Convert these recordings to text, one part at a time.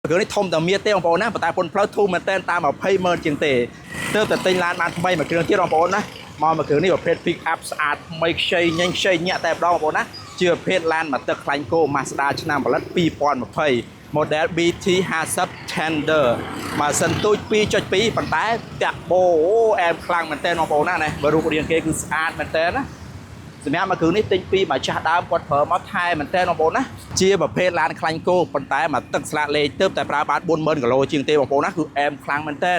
គ្រឿងនេះធំតែមៀតទេបងប្អូនណាប៉ុន្តែពុនផ្លូវធូរមែនតើតាម20ម៉ឺនជាងទេទើបតែទិញឡានបានថ្មីមួយគ្រឿងទៀតបងប្អូនណាមកមួយគ្រឿងនេះប្រភេទ pick up ស្អាតថ្មីខ្ចីញញខ្ចីញាក់តែម្ដងបងប្អូនណាជាប្រភេទឡានមកទឹកខ្លាញ់គោ Mazda ឆ្នាំផលិត2020 model BT 50 Tender ម៉ាស៊ីនទូច2.2ប៉ុន្តែតាក់បូអូអែមខ្លាំងមែនតើបងប្អូនណានេះបើរូបរាងគេគឺស្អាតមែនតើណា សម្រាប់មួយគ្រឿងនេះទិញពីម្ចាស់ដើមគាត់ប្រើមកថែមែនតើបងប្អូនណាជាប្រភេទឡានខ្លាញ់គោប៉ុន្តែមកទឹកស្លាកលេខទើបតែប្រើបាន40000គីឡូជាងទេបងប្អូនណាគឺអែមខ្លាំងមែនតើ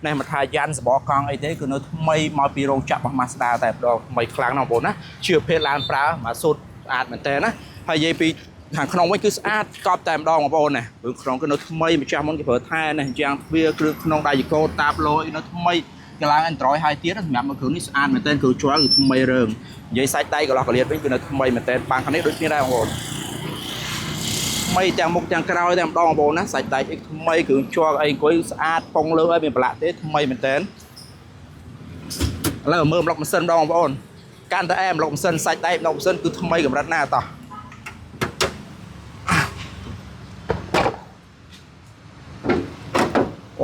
នេះមកថាយ៉ាន់សបកង់អីទេគឺនៅថ្មីមកពីរោងចក្ររបស់ Mazda តែម្ដងថ្មីខ្លាំងណាស់បងប្អូនណាជាប្រភេទឡានប្រើមកសូត្រស្អាតមែនតើណាហើយនិយាយពីខាងក្នុងវិញគឺស្អាតកប់តែម្ដងបងប្អូនណាព្រោះក្នុងគឺនៅថ្មីម្ចាស់មុនគេប្រើថែនេះយ៉ាងទ្វារគ្រឿងក្នុងដៃកោតាបឡូអីនៅថ្មីកន្លង Android ហើយទៀតសម្រាប់មួយគ្រឿងនេះស្អាតមែនតើគឺជ័រគឺថ្មីរើង និយាយសាច់ដៃកន្លោះកលៀតវិញគឺនៅថ្មីមែនតើបាំងខាងនេះដូចគ្នាដែរបងប្អូនថ្មីទាំងមុខទាំងក្រោយតែម្ដងបងប្អូនណាសាច់ដៃអីថ្មីគ្រឿងជ័រអីអង្គុយស្អាតប៉ុងលើឲ្យមានប្រឡាក់ទេថ្មីមែនតើឥឡូវមើលប្លុកម៉ាស៊ីនម្ដងបងប្អូនកាន់តែអែមប្លុកម៉ាស៊ីនសាច់ដៃប្លុកម៉ាស៊ីនគឺថ្មីកម្រិតណាតោះ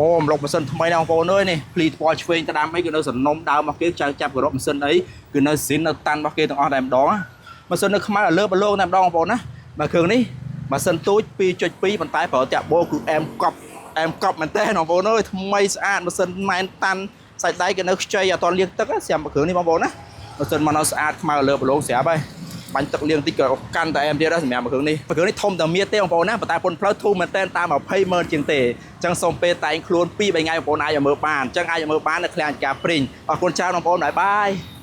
អូប្លុកម៉ាស៊ីនថ្មីណាស់បងប្អូនអើយនេះភ្លីថ្ពាល់ឆ្វេងត្ដាំអីគឺនៅសំណុំដើមរបស់គេចៅចាប់គោរពម៉ាស៊ីនអីគឺនៅស៊ីននៅតាន់របស់គេទាំងអស់តែម្ដងណាម៉ាស៊ីននៅខ្មៅឲ្យលើបលោកតែម្ដងបងប្អូនណាបើគ្រឿងនេះម៉ាស៊ីនទូច2.2ប៉ុន្តែប្រើតាក់បូគឺអែមកប់អែមកប់មែនតើបងប្អូនអើយថ្មីស្អាតម៉ាស៊ីនម៉ែនតាន់សាច់ដៃគេនៅខ្ចីអត់ទាន់លាងទឹកស្រាប់គ្រឿងនេះបងប្អូនណាម៉ាស៊ីនមកនៅស្អាតខ្មៅលើបលោកស្រាប់ហើយ បាញ់ទឹកលាងតិចក៏កាន់តែអែមទៀតដែរសម្រាប់មួយគ្រឿងនេះមួយគ្រឿងនេះធំតែមៀតទេបងប្អូនណាប៉ុន្តែពុនផ្លូវធូរមែនតើតាម20ម៉ឺនជាងទេអញ្ចឹងសូមពេលតែងខ្លួន2 3ថ្ងៃបងប្អូនអាចឲ្យមើលបានអញ្ចឹងអាចឲ្យមើលបាននៅឃ្លាំងចការព្រីងអរគុណច្រើនបងប្អូនបាយបាយ។